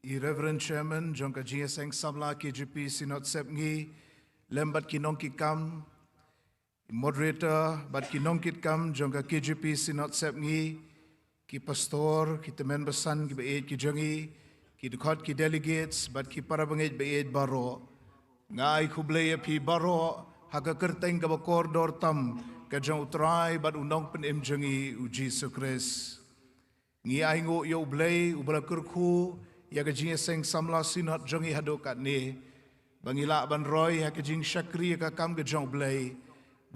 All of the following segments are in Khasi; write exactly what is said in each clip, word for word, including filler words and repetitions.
I Reverend Chairman jong ka Jingïaseng Samla K J P Synod Sepngi, lem bad ki nongkitkam, i Moderator bad ki nongkitkam jong ka K J P Synod Sepngi, ki pastor, ki tymmen basan kiba ïeit ki jong ngi, ki dkhot ki delegates bad ki parabangeit ba ïeit baroh. Nga ai khublei ïa phi baroh ha ka kyrteng kaba kordor tam ka jong U Trai bad U Nongpynim jong ngi U Jisu Khrist. Ngi ainguh ïa U Blei uba la kyrkhu ïa ka Jingïaseng Samla Synod jong ngi haduh katne, ba ngi lah ban roi ha ka jingshakri ïa ka kam ka jong U Blei,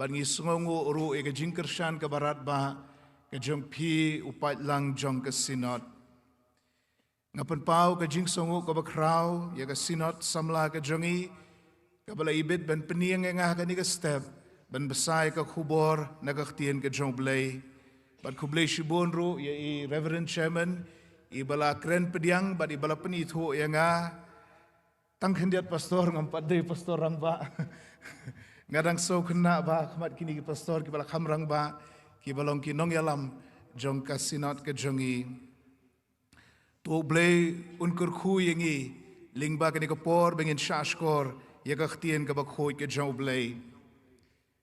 bad ngi sngewnguh ruh ïa ka jingkyrshan kaba radbah ka jong phi u paidlang jong ka Synod. Nga pynpaw ka jingsngewnguh kaba khraw ïa ka Synod Samla ka jong ngi, kaba la ibit ban pynïeng ïa nga ha kane ka step ban bsa ïa ka khubor na ka ktien ka jong U Blei. Bad khublei shibun ruh ïa i Reverend Chairman iba la kren pdiang bad iba la pynithuh ïa nga. Tang khyndiat pastor, ngam pat dei pastor rangbah. Nga dang sngewkhynnah bha ha khmat kine ki pastor kiba la kham rangbah, kiba long ki nongïalam jong ka Synod ka jong ngi. To U Blei un kyrkhu ïa ngi lyngba kane ka por ba ngin shahshkor ïa ka ktien kaba khuid ka jong U Blei.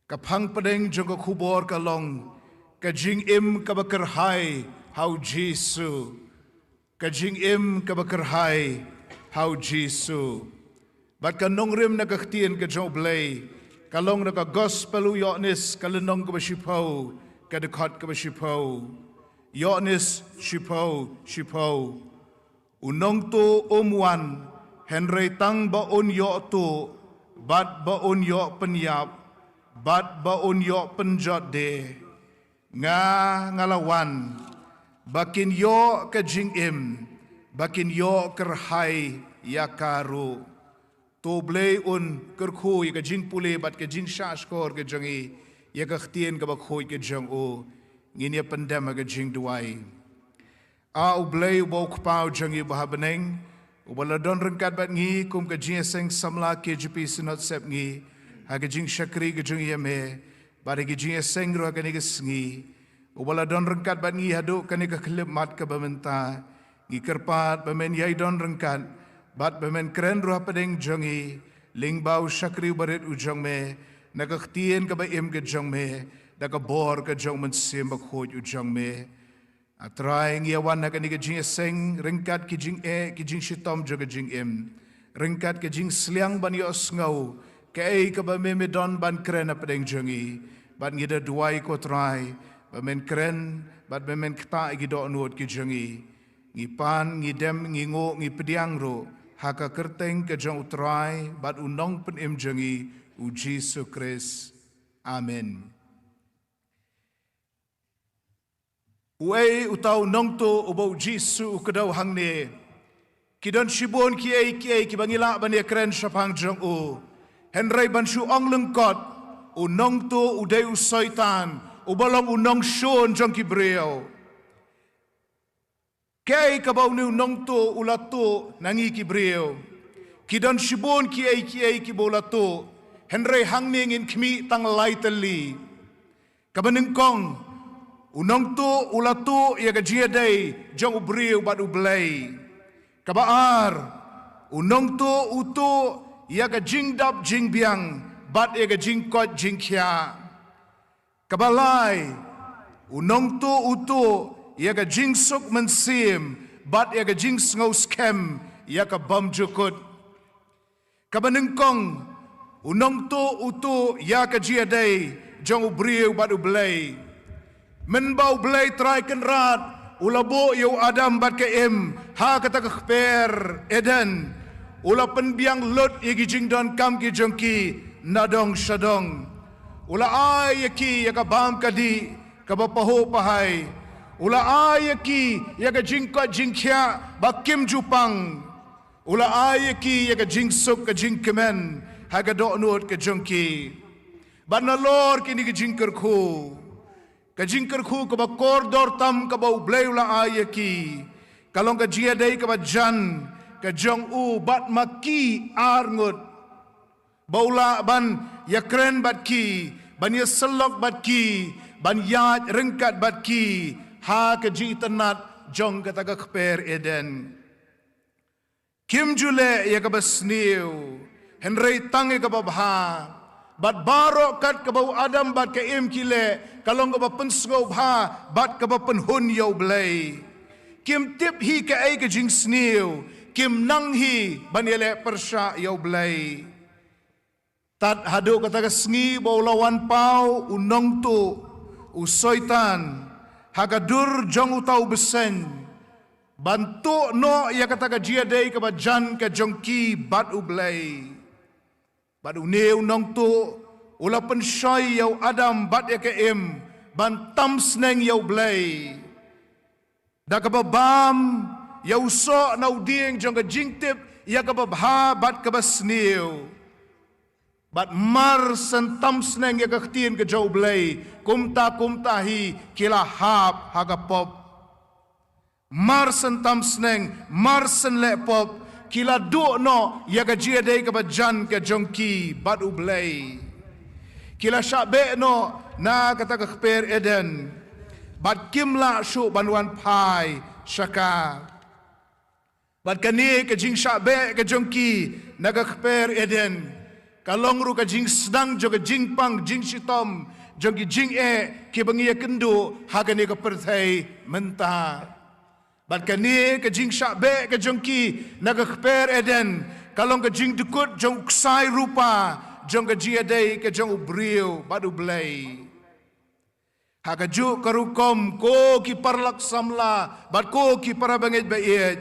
Ka phang pdeng jong ka khubor ka long: Ka jingim kaba kyrhai ha U Jisu. Ka jingim kaba kyrhai ha U Jisu. Bad ka nongrim na ka ktien ka jong U Blei ka long na ka Gospel u Ïoannis, ka lynnong kaba shiphew, ka dkhot kaba shiphew. Ïoannis shiphew, shiphew. U nongtuh um wan, hynrei tang ba un ïoh tuh, bad ba un ïoh pynïap, bad ba un ïoh pynjot de. Nga, nga la wan ba kin ïoh ka jingim, ba kin ïoh kyrhai ïa ka ruh. To U Blei un kyrkhu ïa ka jingpule bad ka jingshahshkor ka jong ngi ïa ka ktien kaba khuid ka jong u. Ngin ïa pyndem ha ka jingduwai. A U Blei uba u Kpa u jong ngi uba ha bneng, uba la don ryngkat bad ngi kum ka Jingïaseng Samla K J P Synod Sepngi ha ka jingshakri ka jong ngi ïa me, bad ha ka jingïaseng ruh ha kane ka sngi, uba la don ryngkat bad ngi haduh kane ka khyllipmat kaba mynta. Ngi kyrpad ba men ïai don ryngkat bad ba men kren ruh hapdeng jong ngi lyngba u shakri uba rit u jong me, na ka ktien kaba im ka jong me, da ka bor ka jong U Mynsiem Bakhuid u jong me. A Trai, ngi ïa wan ha kane ka jingïaseng ryngkat ki jingeh, ki jingshitom jong ka jingim, ryngkat ka jingsliang ban ïohsngew kaei kaba me me don ban kren hapdeng jong ngi. Bad ngi da duwai, ko Trai, ba men kren bad ba men ktah ïa ki dohnud ki jong ngi. Ngi pan, ngi dem, ngi nguh, ngi pdiang ruh ha ka kyrteng ka jong U Trai bad U Nongpynim jong ngi U Jisu Khrist. Amen. Uei uta u nongtuh uba U Jisu u kdew hangne? Ki don shibun kiei kiei kiba ngi lah ban ïakren shaphang jong u. Hynrei ban shu ong lyngkot, u nongtuh u dei u Soitan, uba long u nongshun jong ki briew. Kaei kaba une u nongtuh u la tuh na ngi ki briew? Ki don shibun kiei kiei kiba u la tuh, hynrei hangne ngin khmih tang lai tylli. Kaba nyngkong, u nongtuh u la tuh ïa ka jingïadei jong u briew bad U Blei. Kaba ar, u nongtuh u tuh ïa ka jingdap jingbiang bad ïa ka jingkoit jingkhiah. Kaba lai, u nongtuh u tuh ïa ka jingsuk mynsiem bad ïa ka jingsngew skhem ïa ka bymjukut. Kaba nyngkong, u nongtuh u tuh ïa ka jingïadei jong u briew bad U Blei. Mynba U Blei Trai Kynrad u la buh ïa u Adam bad ka Im ha kata ka kper Eden, u la pynbiang lut ïa ki jingdonkam ki jong ki na dong sha dong. U la ai ïa ki ïa ka bam ka dih kaba pahuh pahai. U la ai ïa ki ïa ka jingkoit jingkhiah ba kim ju pang. U la ai ïa ki ïa ka jingsuk ka jingkmen ha ka dohnud ka jong ki. Bad nalor kine ki jingkyrkhu, ka jingkyrkhu kaba kordor tam kaba U Blei u la ai ïa ki, ka long ka jingïadei kaba jan ka jong u bad ma ki arngut, ba u lah ban ïakren bad ki, ban ïasyllok bad ki, ban ïaid ryngkat bad ki ha ka jingitynnad jong kata ka kper Eden. Kim ju leh ïa kaba sniew, hynrei tang ïa kaba bha. Bad baroh kat kaba u Adam bad ka Im ki leh, ka long kaba pynsngewbha bad kaba pynhun ïa U Blei. Kim tip hi kaei ka jingsniew, kim nang hi ban ïaleh pyrshah ïa U Blei. Tad haduh kata ka sngi ba u la wan paw u nongtuh, u Soitan, ha ka dur jong uta u bseiñ, ban tuh noh ïa kata ka jingïadei kaba jan ka jong ki bad U Blei. Bad une u nongtuh u la pynshoi ïa u Adam bad ïa ka Im ban tam sneng ïa U Blei, da kaba bam ïa u soh na u dieng jong ka jingtip ïa kaba bha bad kaba sniew. Bad mar shen tam sneng ïa ka ktien ka jong U Blei, kumta kumta hi ki la hap ha ka pop. Mar shen tam sneng, mar shen leh pop, ki la duh noh ïa ka jingïadei kaba jan ka jong ki bad U Blei. Ki la shah beh noh na kata ka kper Eden, bad kim lah shuh ban wan phai sha ka. Bad kane ka jingshah beh ka jong ki na ka kper Eden, ka long ruh ka jingsdang jong ka jingpang jingshitom jong ki jingeh kiba ngi ïakynduh ha kane ka pyrthei mynta. Bad kane ka jingshah beh ka jong ki na ka kper Eden, ka long ka jingdukut jong u ksai rupa jong ka jingïadei ka jong u briew bad U Blei. Ha kajuh ka rukom ko ki paralok samla bad ko ki para bangeit ba ïeit,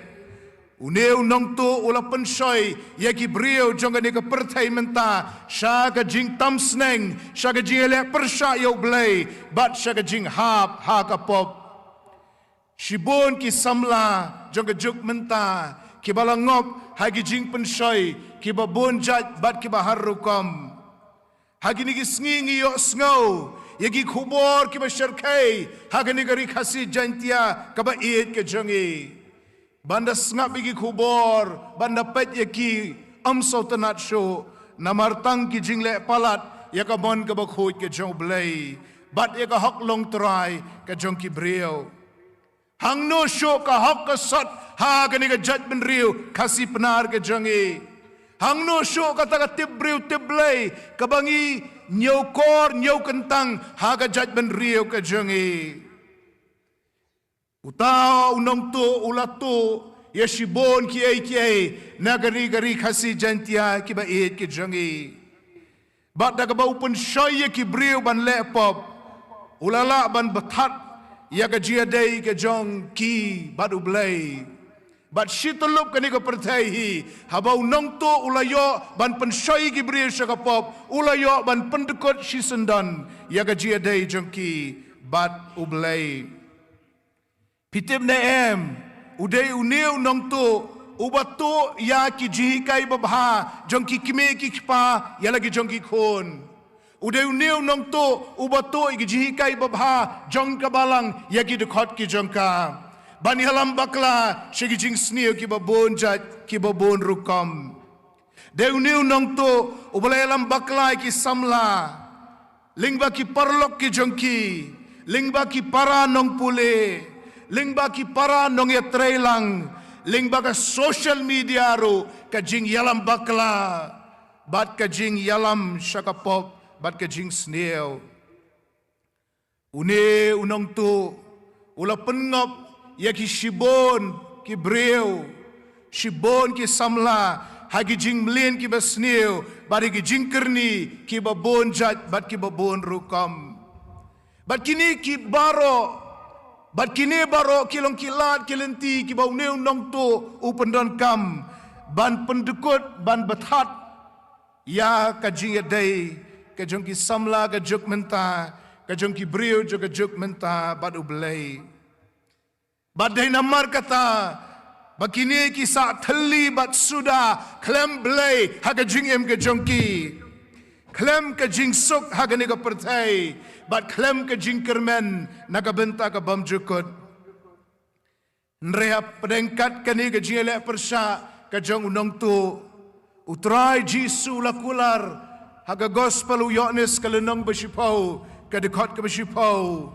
une u nongtuh u la pynshoi ïa ki briew jong kane ka pyrthei mynta sha ka jingtam sneng, sha ka jingïaleh pyrshah ïa U Blei, bad sha ka jinghap ha ka pop. Shibun ki samla jong ka juk mynta kiba la ngop ha ki jingpynshoi kiba bun jait bad kiba har rukom. Ha kine ki sngi ngi ïohsngew ïa ki khubor kiba shyrkhei ha kane ka ri Khasi Jaiñtia kaba ïeit ka jong ngi. Ban da sngap ïa ki khubor, ban da peit ïa ki, ym sngewtynnat shuh, namar tang ki jingleh palat ïa ka mon kaba khuid ka jong U Blei bad ïa ka hok longtrai ka jong ki briew. Hangno shuh ka hok ka sot ha kane ka jaitbynriew Khasi Pnar ka jong ngi? Hangno shuh kata ka tip briew tip Blei kaba ngi ñiewkor ñiewkyntang ha ka jaitbynriew ka jong ngi? Uta u nongtuh u la tuh ïa shibun kiei kiei na ka ri, ka ri Khasi Jaiñtia kiba ïeit ka jong ngi. Bad da kaba u pynshoi ïa ki briew ban leh pop, u la lah ban bthat ïa ka jingïadei ka jong ki bad U Blei. Bad shi tyllup kane ka pyrthei hi, haba u nongtuh u la ïoh ban pynshoi ïa ki briew sha ka pop, u la ïoh ban pyndukut shisyndon ïa ka jingïadei jong ki bad U Blei. Phi tip ne em, u dei une u nongtuh uba tuh ïa ki jinghikai babha jong ki kmie ki kpa ïa la ki jong ki khun. U dei une u nongtuh uba tuh ïa ki jinghikai babha jong ka balang ïa ki dkhot ki jong ka, ban ïalam bakla sha ki jingsniew kiba bun jait kiba bun rukom. Dei une u nongtuh uba la ïalam bakla ïa ki samla, lyngba ki paralok ki jong ki, lyngba ki para nongpule, lyngba ki para nongïatreilang, lyngba ka social media ruh, ka jingïalam bakla bad ka jingïalam sha ka pop bad ka jingsniew. Une u nongtuh u la pynngop ïa ki shibun ki briew, shibun ki samla ha ki jingmlien kiba sniew bad ha ki jingkyrni kiba bun jait bad kiba bun rukom. Bad kine ki baroh, bad kine baroh ki long ki lad ki lynti kiba une u nongtuh u pyndonkam ban pyndukut, ban bthat ïa ka jingïadei ka jong ki samla ka juk mynta, ka jong ki briew jong ka juk mynta bad U Blei. Bad dei namar kata ba kine ki sah thylli bad suda khlem Blei ha ka jingim ka jong ki, khlem ka jingsuk ha kane ka pyrthei, bad khlem ka jingkyrmen na ka bynta ka bymjukut. Hynrei hapdeng kat kane ka jingïaleh pyrshah ka jong u nongtuh, U Trai Jisu u la kular ha ka Gospel u Ïoannis ka lynnong ba shiphew, ka dkhot kaba shiphew: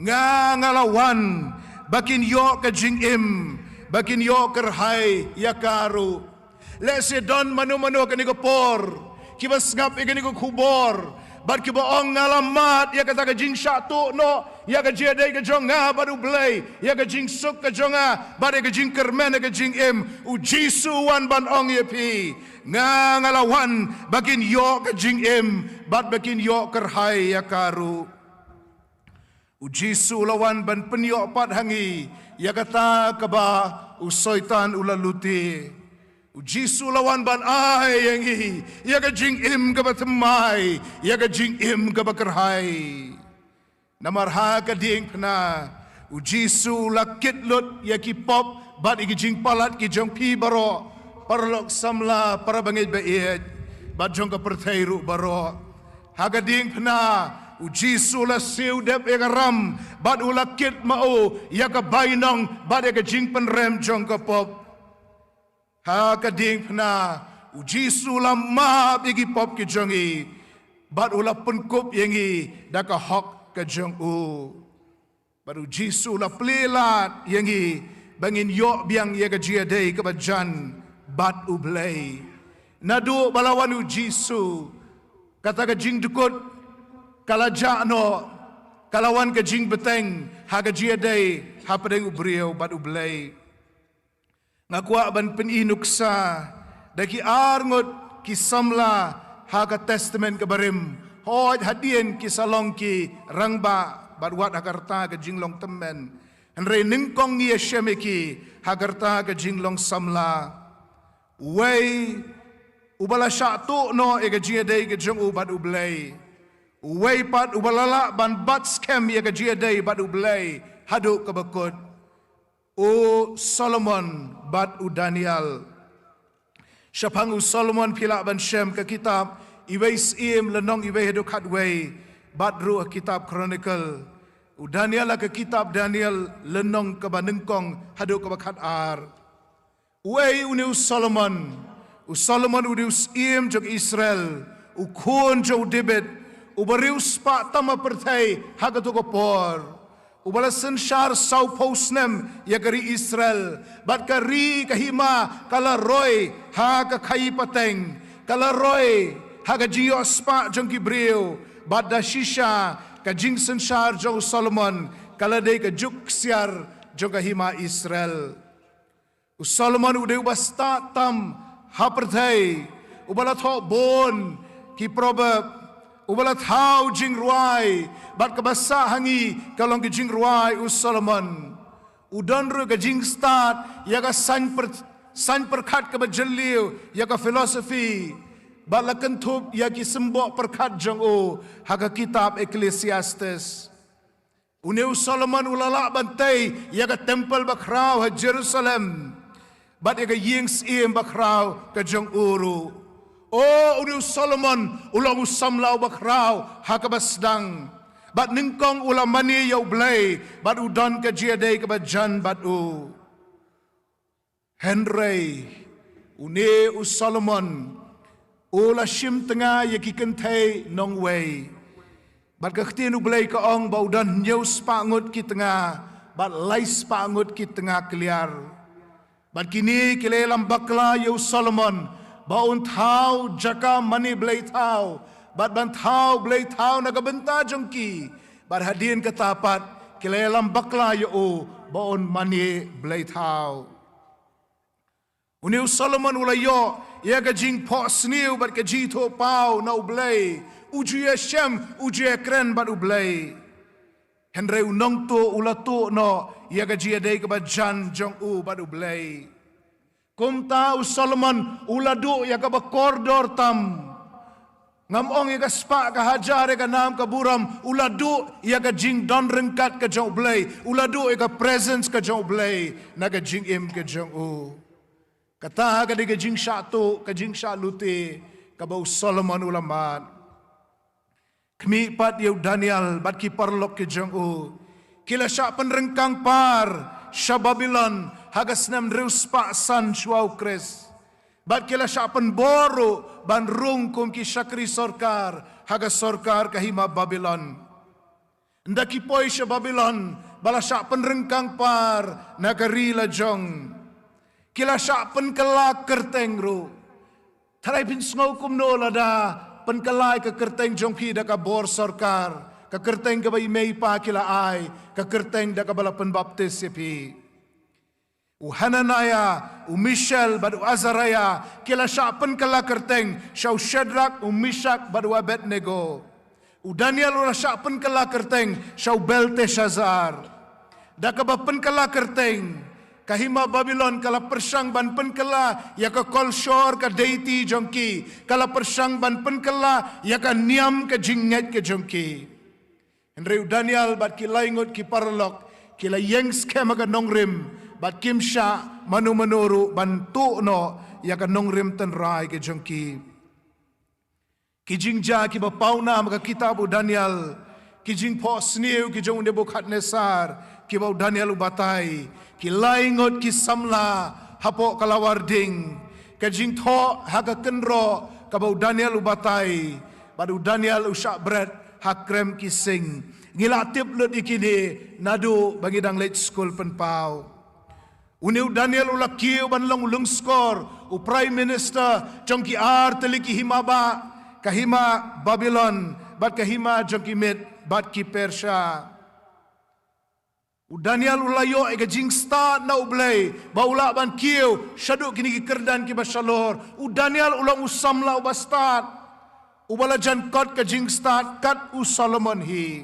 Nga, nga la wan ba kin ïoh ka jingim, ba kin ïoh kyrhai ïa ka ruh. Lehse don mano mano kane ka por kiba sngap ïa kane ka khubor bad kiba ong, nga la mad ïa kata ka jingshah tuh noh ïa ka jingïadei ka jong nga bad U Blei, ïa ka jingsuk ka jong nga bad ïa ka jingkyrmen ïa ka jingim. U Jisu u wan ban ong ïa phi, nga nga la wan ba kin ïoh ka jingim bad ba kin ïoh kyrhai ïa ka ruh. U Jisu u la wan ban pynïoh pat ha ngi ïa kata kaba u Soitan u la lute. U Jisu u la wan ban ai ïa ngi ïa ka jingim kaba thymmai, ïa ka jingim kaba kyrhai. Namar ha ka diengphna u Jisu u la kit lut ïa ki pop bad ïa ki jingpalat ki jong phi baroh, paralok samla, para bangeit ba ïeit, bad jong ka pyrthei ruh baroh. Ha ka diengphna u Jisu u la siew dep ïa ka ram bad u la kit ma u ïa ka bainong bad ïa ka jingpynrem jong ka pop. Ha ka diengphna u Jisu u la map ïa ki pop ki jong ngi bad u la pynkup ïa ngi da ka hok ka jong u. Bad u Jisu u la plie lad ïa ngi ba ngin ïoh biang ïa ka jingïadei kaba jan bad U Blei. Naduh ba la wan u Jisu, kata ka jingdukut ka la jah noh, ka la wan ka jingbteng ha ka jingïadei hapdeng u briew bad U Blei. Nga kwah ban pyni nuksa da ki ar ngut ki samla ha ka Testament kaba rim. Hooid, hadien ki sa long ki rangbah bad wat ha ka rta ka jinglong tymmen. Hynrei nyngkong ngi ïashem ïa ki ha ka rta ka jinglong samla. Uwei uba la shah tuh noh ïa ka jingïadei ka jong u bad U Blei. Uwei pat uba la lah ban bat skhem ïa ka jingïadei bad U Blei haduh kaba kut. U Solomon bad u Daniel. Shaphang u Solomon phi lah ban shem ka kitab Iwei Syiem lynnong iwei haduh khatwei, bad ruh kitab Chronicle. U Daniel ha ka kitab Daniel lynnong kaba nyngkong haduh kaba khatar. Uei une u Solomon? U Solomon une u syiem jong Israel, u khun jong u David, uba riewspah tam ha pyrthei ha kato ka por. Uba la synshar sawphew snem ïa ka ri Israel, bad ka ri ka hima ka la roi ha ka khaïi pateng, ka la roi ha ka jingïohspah jong ki briew, bad da shisha ka jingsynshar jong u Solomon ka la dei ka juk ksiar jong ka hima Israel. U Solomon u dei uba stad tam ha pyrthei, uba la thoh bun ki proverb, uba la thaw jingrwai, bad kaba sah ha ngi ka long ka jingrwai u Solomon. U don ruh ka jingstad ïa ka saiñ pyrkhat kaba jylliew, ïa ka philosophy, bad la kynthup ïa ki symboh pyrkhat jong u ha ka kitab Ecclesiastes. Une u Solomon u la lah ban tei ïa ka temple bakhraw ha Jerusalem, bad ïa ka ïing syiem bakhraw ka jong u ruh. O, une u Solomon u long u samla bakhraw ha kaba sdang, bad nyngkong u la mane ïa U Blei bad u don ka jingïadei kaba jan bad u. Hynrei une u Solomon u la shim tnga ïa ki kynthei nongwei. Bad ka ktien U Blei ka ong ba u don hynñiew spah ngut ki tnga bad lai spah ngut ki tnga kliar. Bad kine ki la ïalam bakla ïa u Solomon ba un thaw jaka mane blei thaw, bad ban thaw blei thaw na ka bynta jong ki. Bad hadien kata pat ki la ïalam bakla ïa u ba un mane blei thaw. Une u Solomon u la ïoh ïa ka jingphohsniew bad ka jingthohpaw na U Blei. U ju ïashem, u ju ïakren bad U Blei. Hynrei u nongtuh u la tuh noh ïa ka jingïadei kaba jan jong u bad U Blei. Kumta u Solomon u la duh ïa kaba kordor tam. Ngam ong ïa ka spah ka hajar, ïa ka nam ka burom, u la duh ïa ka jingdon ryngkat ka jong U Blei, u la duh ïa ka presence ka jong U Blei na ka jingim ka jong u. Kata ka dei ka jingshah tuh, ka jingshah lute kaba u Solomon u la mad. Khmih pat ïa u Daniel bad ki paralok ki jong u. Ki la shah pynryngkang par sha Babilon ha ka snem hynriew spah san shuwa u Khrist. Bad ki la shah pynbor ruh ban rung kum ki shakri sorkar ha ka sorkar ka hima Babilon. Ynda ki poi sha Babilon, ba la shah pynryngkang par na ka ri la jong. Ki la shah pynkylla kyrteng ruh. Tharai phin sngew kumno lada pynkylla ïa ka kyrteng jong phi da ka bor sorkar, ka kyrteng kaba i mei i pa ki la ai, ka kyrteng da kaba la pynbaptis ïa phi. U Hananiah, u Mishael bad u Azariah ki la shah pynkylla kyrteng sha u Shadrach, u Meshach bad u Abednego. U Daniel u la shah pynkylla kyrteng sha u Belteshazzar. Da kaba pynkylla kyrteng, ka hima Babilon ka la pyrshang ban pynkylla ïa ka kolshor, ka deity jong ki, ka la pyrshang ban pynkylla ïa ka niam ka jingngeit ka jong ki. Hynrei u Daniel bad ki lai ngut ki paralok ki la ïeng skhem ha ka nongrim, bad kim shah mano mano ruh ban tuh noh ïa ka nongrim tynrai ka jong ki. Ki jingjia kiba pawnam ha ka kitab u Daniel, ki jingphohsniew ki jong u Nebukhadnessar kiba u Daniel u batai, ki lai ngut ki samla hapoh ka lawar ding, ka jingthoh ha ka kynroh kaba u Daniel u batai, bad u Daniel u shah bret ha krem ki sing. Ngi la tip lut ïa kine naduh ba ngi dang leit skul pynpaw. Une u Daniel u la kiew ban long u lyngskor, u prime minister jong ki ar tylli ki hima bah, ka hima Babilon bad ka hima jong ki Med bad ki Persia. U Daniel u la ïoh ïa ka jingstad na U Blei ba u lah ban kiew shaduh kine ki kyrdan kiba shalor. U Daniel u long u samla uba stad, uba la jan kot ka jingstad kat u Solomon hi.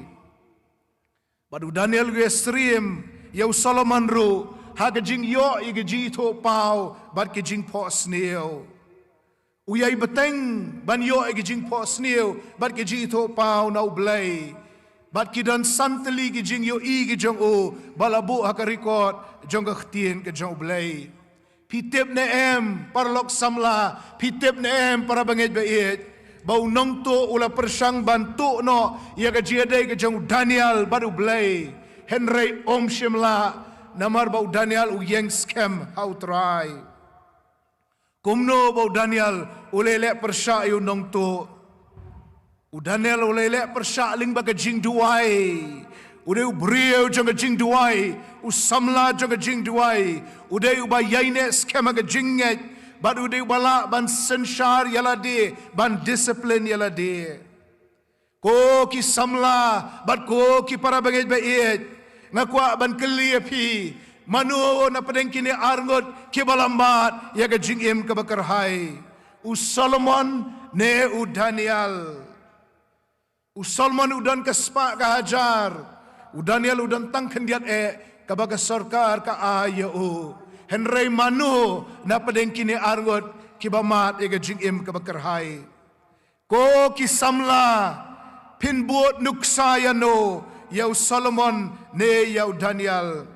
Bad u Daniel u ïasyriem ïa u Solomon ruh ha ka jingïoh ïa ka jingithuhpaw bad ka jingphohsniew. U ïai bteng ban ïoh ïa ka jingphohsniew bad ka jingithuhpaw na U Blei. Bad ki don san tylli ki jingïohi ki jong u ba la buh ha ka record jong ka ktien ka jong U Blei. Phi tip ne em paralok samla, phi tip ne em para bangeit ba ïeit, ba u nongtuh u la pyrshang ban tuh noh ïa ka jingïadei ka jong u Daniel bad U Blei. Hynrei um shym lah, namar ba u Daniel u ïeng skhem ha U Trai. Kumno ba u Daniel u la ïaleh pyrshah ïa u nongtuh? U Daniel u la ïaleh pyrshah lyngba ka jingduwai. U dei u briew jong ka jingduwai, u samla jong ka jingduwai. U dei uba ïaineh skhem ha ka jingngeit, bad u dei uba lah ban synshar ïa lade, ban discipline ïa lade. Ko ki samla bad ko ki para bangeit ba ïeit, nga kwah ban kylli ïa phi, mano na pdeng kine arngut kiba la mad ïa ka jingim kaba kyrhai, u Solomon ne u Daniel? U Solomon u don ka spah ka hajar, u Daniel u don tang khyndiat eh kaba ka sorkar ka ai ïa u. Hynrei mano na pdeng kine arngut kiba mad ïa ka jingim kaba kyrhai? Ko ki samla, phin bud nuksa ïano, ïa u Solomon ne ïa u Daniel?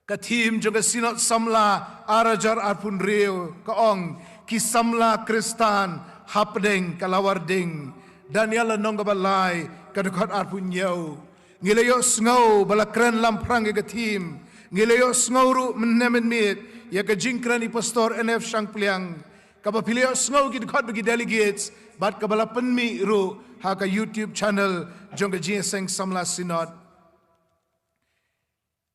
Ka theme jong ka Synod Samla ar hajar arphew hynriew ka ong, ki samla Khristan hapdeng ka lawar ding. Daniel lynnong kaba lai, ka dkhot arphew hynñiew. Ngi la ïohsngew ba la kren lamphrang ïa ka theme. Ngi la ïohsngew ruh mynne mynmiet ïa ka jingkren i Pastor N F Shangpliang, kaba phi la ïohsngew ki dkhot bad ki delegates, bad kaba la pynmih ruh ha ka YouTube channel jong ka Jingïaseng Samla Synod.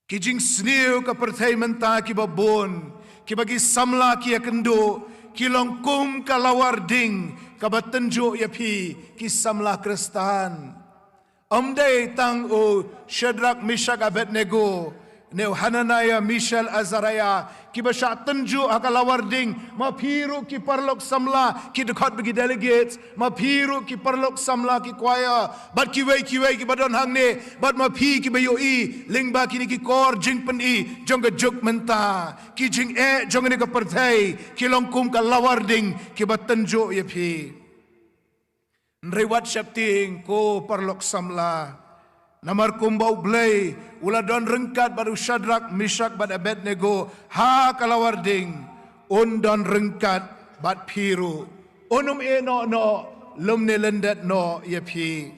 Ki jingsniew ka pyrthei mynta kiba bun, kiba ki samla ki ïakynduh, ki long kum ka lawar ding kaba tynjuh ïa phi, ki samla Khristan. Ym dei tang u Shadrach, Meshach, Abednego, ne u Hananiah, Mishael, Azariah, kiba shah tynjuh ha ka lawar ding, ma phi ruh ki paralok samla, ki dkhot bad ki delegates, ma phi ruh ki paralok samla, ki choir, bad kiwei kiwei kiba don hangne, bad ma phi kiba ïohi lyngba kine ki kor jingpyni jong ka juk mynta. Ki jingeh jong kane ka pyrthei ki long kum ka lawar ding kiba tynjuh ïa phi. Hynrei wat sheptieng ko paralok samla. Namar kumba U Blei u la don ryngkat bad u Shadrach, Meshach bad Abednego ha ka lawar ding, un don ryngkat bad phi ruh. Un ym ïehnoh noh lymne lyndet noh ïa phi.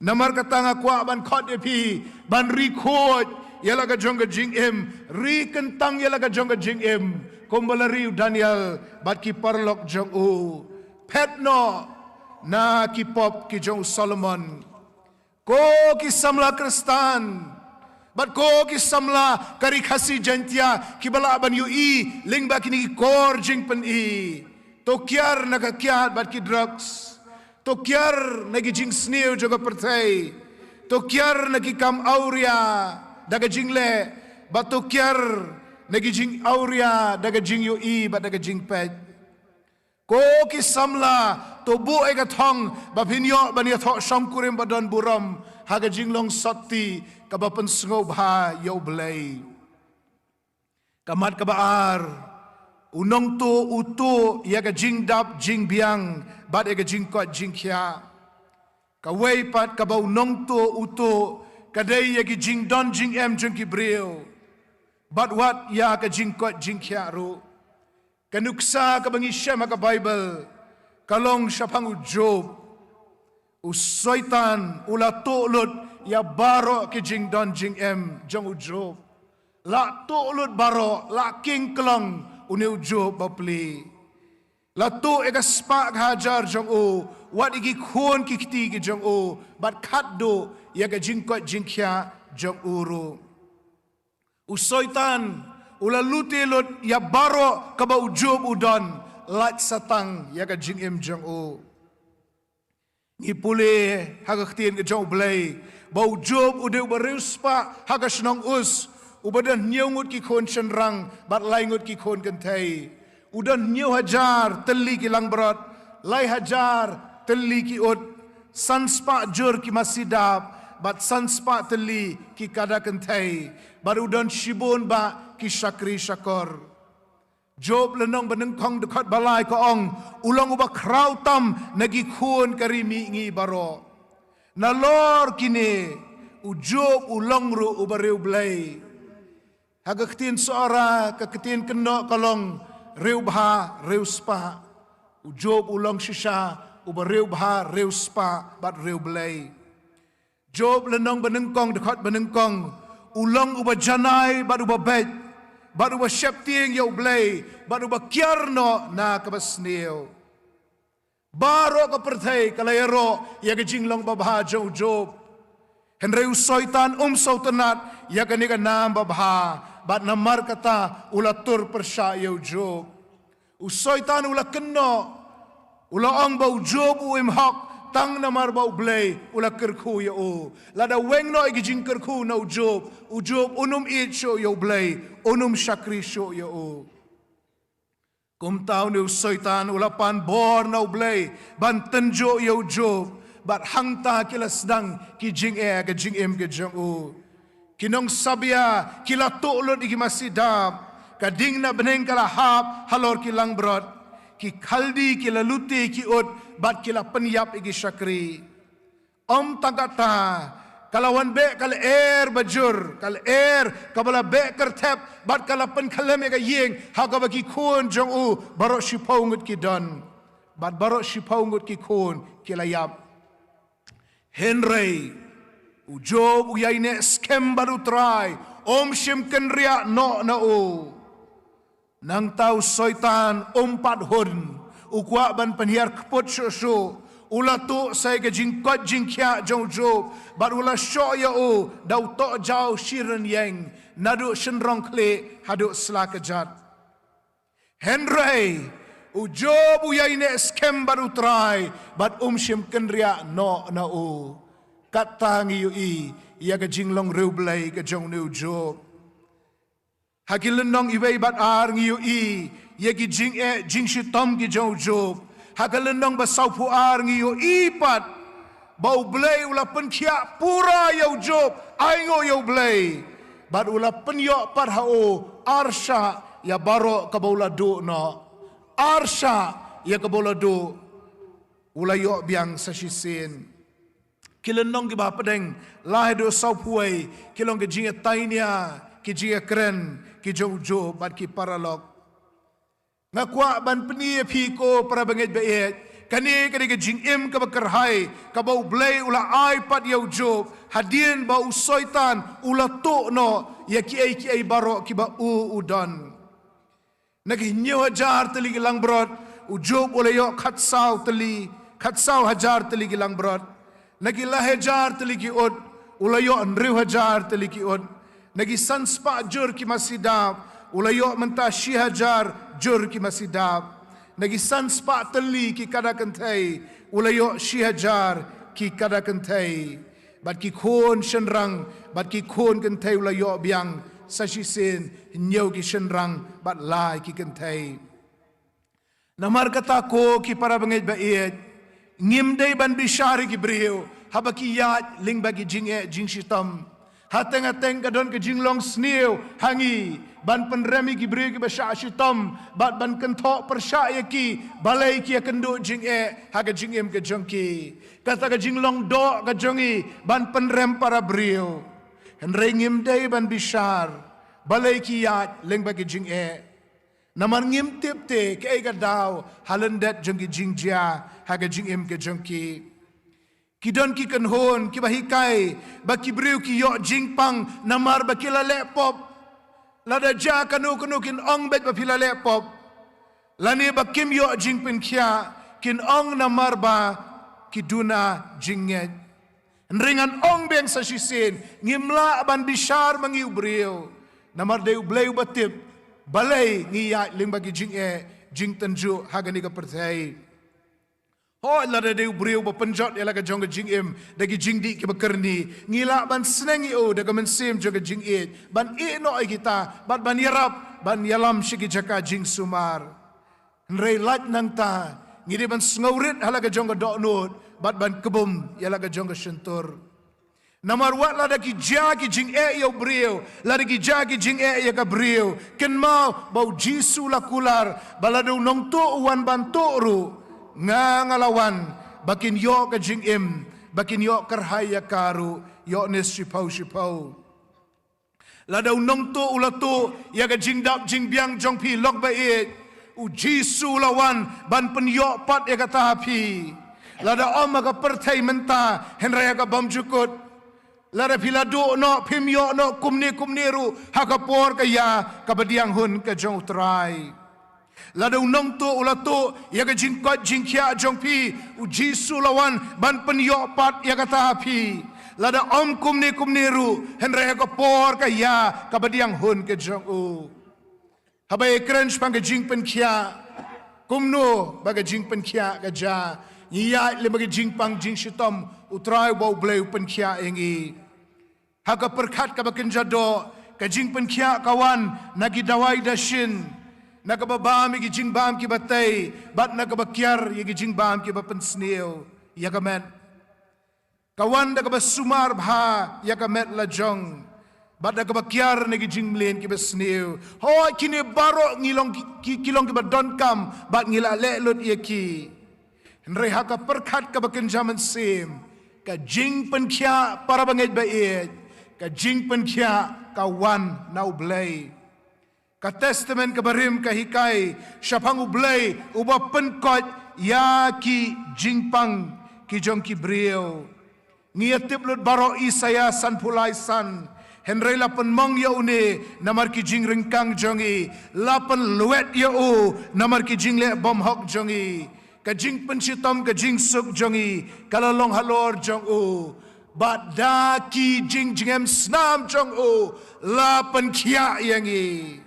Namar kata nga kwah ban khot ïa phi ban ri khuid ïa la ka jong ka jingim, ri kyntang ïa la ka jong ka jingim, kumba la ri u Daniel bad ki paralok jong u. Phet noh na ki pop ki jong u Solomon. Ko ki samla Khristan, Bad ko ki samla ka Ri Khasi Jaintia kiba lah ban ïohi lyngba kine ki kor jingpyni. To kiar na ka kiad bad ki drugs. To kiar na ki jingsniew jong ka pyrthei. To kiar na ki kam awria da ka jingleh. Bad to kiar na ki jingawria da ka jingïohi bad da ka jingpeit. Ko ki samla, to buh ïa ka thong ba phin ïoh ban ïathoh shongkurim ba don burom ha ka jinglong sotti kaba pynsngewbha ïa U Blei. Ka mat kaba ar, u nongtuh u tuh ïa ka jingdap jingbiang bad ïa ka jingkoit jingkhiah. Kawei pat kaba u nongtuh u tuh ka dei ïa ki jingdon jingem jong ki briew bad wat ïa ka jingkoit jingkhiah ruh. Ka nuksa kaba ngi shem ha ka Baibl ka long shaphang u Job. U Soitan u la tuh lut ïa baroh ki jingdon jingem jong u Job. La tuh lut baroh, la king klong une u Job bapli. La tuh ïa ka spah ka hajar jong u, wat ïa ki khun ki kti ki jong u, bad khatduh ïa ka jingkoit jingkhiah jong u ruh. U Soitan u la lute lut ïa baroh kaba u Job u don, lait satang ïa ka jingim jong u. Ngi pule ha ka ktien ka jong U Blei ba u Job u dei uba riewspah ha ka shnong Us, uba don hynñiew ngut ki khun shynrang bad lai ngut ki khun kynthei. U don hynñiew hajar tylli ki langbrot, lai hajar tylli ki ut, san spah jur ki masi dap bad san spah tylli ki kada kynthei, bad u don shibun bah ki shakri shakor. Job lynnong banyngkong dkhot ba lai ka ong, u long uba khraw tam na ki khun ka ri mihngi baroh. Nalor kine, u Job u long ruh uba riewblei. Ha ka ktien Sohra, ka ktien kynnoh ka long riewbha riewspah. U Job u long shisha uba riewbha riewspah bad riewblei. Job lynnong banyngkong dkhot banyngkong, u long uba janai bad uba beit, bad uba sheptieng ïa U Blei, bad uba kiar noh na kaba sniew. Baroh ka pyrthei ka la ïaroh ïa ka jinglong babha jong u Job. Hynrei u Soitan um sngewtynnat ïa kane ka nam babha, bad namar kata u la tur pyrshah ïa u Job. U Soitan u la kynnoh, u la ong ba u Job u im hok, tang namar ba U Blei u la kyrkhu ïa u. Lada weng noh ïa ki jingkyrkhu na u Job, u Job un ym ïeit shuh ïa U Blei, un ym shakri shuh ïa u. Kumta une u Soitan u la pan bor na U Blei ban tynjuh ïa u Job, bad hangta ki la sdang ki jingeh ha ka jingim ka jong u. Ki nongsabia ki la tuh lut ïa ki masi dap, ka ding na bneng ka la hap halor ki langbrot, ki Khaldi ki la lute ki ut bad ki la pynïap ïa ki shakri. Ym tang kata, ka la wan beh ka lyer bajur, ka lyer kaba la beh kyrthep, bad ka la pynkhyllem ïa ka ïing ha kaba ki khun jong u baroh shiphew ngut ki don, bad baroh shiphew ngut ki khun ki la ïap. Hynrei u Job u ïaineh skhem bad U Trai, um shym kynriah noh na u. Nangta u Soitan um pat hun, u kwah ban pynhiar kput shuh shuh, u la tuh sa ïa ka jingkoit jingkhiah jong u Job, bad u la shoh ïa u da u tohjaw shi rynïeng, naduh shynrong khlieh haduh sla kjat. Hynrei u Job u ïaineh skhem bad U Trai, bad um shym kynriah noh na u. Kata ngi ïohi ïa ka jinglong riewblei ka jong une u Job. Ha ki lynnong iwei bad ar ngi ïohi ïa ki jingeh jingshitom ki jong u Job. Ha ka lynnong ba sawphew ar ngi ïohi pat ba U Blei u la pynkhiah pura ïa u Job, ainguh ïa U Blei. Bad u la pynïoh pat ha u arshah ïa baroh kaba u la duh noh. Arshah ïa kaba u la duh, u la ïoh biang sa shisien. Ki lynnong kiba hapdeng lai haduh sawphew wei ki long ki jingïatainia, ki jingïakren ki jong u Job bad ki paralok. Nga kwah ban pyni ïa phi ko para bangeit ba ïeit, kane ka dei ka jingim kaba kyrhai kaba U Blei u la ai pat ïa u Job hadien ba u Soitan u la tuh noh ïa kiei kiei baroh kiba u u don. Na ki hynñiew hajar tylli ki langbrot, u Job u la ïoh khatsaw tylli, khatsaw hajar tylli ki langbrot. Na ki lai hajar tylli ki ut, u la ïoh hynriew hajar tylli ki ut. Na ki san spah jur ki masi dap, u la ïoh mynta shi hajar jur ki masi dap. Na ki san spah tylli ki kada kynthei, u la ïoh shi hajar ki kada kynthei. Bad ki khun shynrang, bad ki khun kynthei u la ïoh biang sa shisien hynñiew ki shynrang, bad lai ki kynthei. Namar kata ko ki para bangeit ba ïeit, ngim dei ban bishar ïa ki briew haba ki ïaid lyngba ki jingeh jingshitom. Hateng hateng ka don ka jinglong sniew ha ngi ban pynrem ïa ki briew kiba shah shitom, bad ban kynthoh pyrshah ïa ki balei ki ïakynduh jingeh ha ka jingim ka jong ki. Kata ka jinglong doh ka jong ngi ban pynrem para briew. Hynrei ngim dei ban bishar balei ki ïaid lyngba ki jingeh. Namar ngim tip te kaei ka daw ha lyndet jong ki jingjia ha ka jingim ka jong ki. Ki don ki kynhun kiba hikai ba ki briew ki ïoh jingpang namar ba ki la leh pop. Lada jia kano kano kin ong beit ba phi la leh pop. Lane ba kim ïoh jingpynkhiah, kin ong namar ba ki duna jingngeit. Hynrei ngan ong biang sa shisien, ngim lah ban bishar ma ngi u briew. Namar dei U Blei uba tip balei ngi ïaid lyngba ki jingeh jingtynjuh ha kane ka pyrthei. Hooid, lada dei u briew ba pynjot ïa la ka jong ka jingim da ki jingdih kiba kyrni, ngi lah ban sneng ïa u da ka mynsiem jong ka jingïeit, ban ïeh noh ïa kita, bad ban ïarap, ban ïalam sha ki jaka jingsumar. Hynrei lait nangta, ngi dei ban sngewrit ha la ka jong ka dohnud, bad ban kbum ïa la ka jong ka shyntur. Namar wat lada ki jia ki jingeh ïa u briew, lada ki jia ki jingeh ïa ka briew, kynmaw ba U Jisu u la kular ba lada u nongtuh u wan ban tuh ruh, nga nga la wan ba kin ïoh ka jingim, ba kin ïoh kyrhai ïa ka ruh. Ïoannis shiphew shiphew. Lada u nongtuh u la tuh ïa ka jingdap jingbiang jong phi lok ba ïeit, U Jisu u la wan ban pynïoh pat ïa kata ha phi. Lada ym ha ka pyrthei mynta, hynrei ha ka bymjukut. Lada phi la duh noh, phim ïoh noh kumne kumne ruh ha ka por ka ïa kaba diang hun ka jong U Trai. Lada u nongtuh u la tuh ïa ka jingkoit jingkhiah jong phi, U Jisu u la wan ban pynïoh pat ïa kata ha phi. Lada ym kumne kumne ruh, hynrei ha ka por ka ïa kaba diang hun ka jong u. Haba ïakren shaphang ka jingpynkhiah, kumno ba ka jingpynkhiah ka jia? Ngi ïaid lyngba ka jingpang jingshitom, U Trai uba U Blei u pynkhiah ïa ngi. Ha ka pyrkhat kaba kynja doh, ka jingpynkhiah ka wan na ki dawai dashin, na kaba bam ïa ki jingbam kiba tei, bad na kaba kiar ïa ki jingbam kiba pynsniew ïa ka met. Ka wan da kaba sumar bha ïa ka met lajong, bad da kaba kiar na ki jingmlien kiba sniew. Hooid, kine baroh ngi long ki, ki, ki long kiba donkam, bad ngi la leh lut ïa ki. Hynrei ha ka pyrkhat kaba kynja mynsiem, ka jingpynkhiah, para bangeit ba ïeit, ka jingpynkhiah ka wan na U Blei. Ka Testament kaba rim ka hikai shaphang U Blei uba pynkoit ïa ki jingpang ki jong ki briew. Ngi ïa tip lut baroh Isaïah sanphew lai san. Hynrei la pynmong ïa une namar ki jingryngkang jong ngi, la pynlwet ïa u namar ki jingleh bymhok jong ngi. Ka jingpynshitom, ka jingsuk jong ngi ka la long halor jong u, bad da ki jingjngem snam jong u la pynkhiah ïa ngi.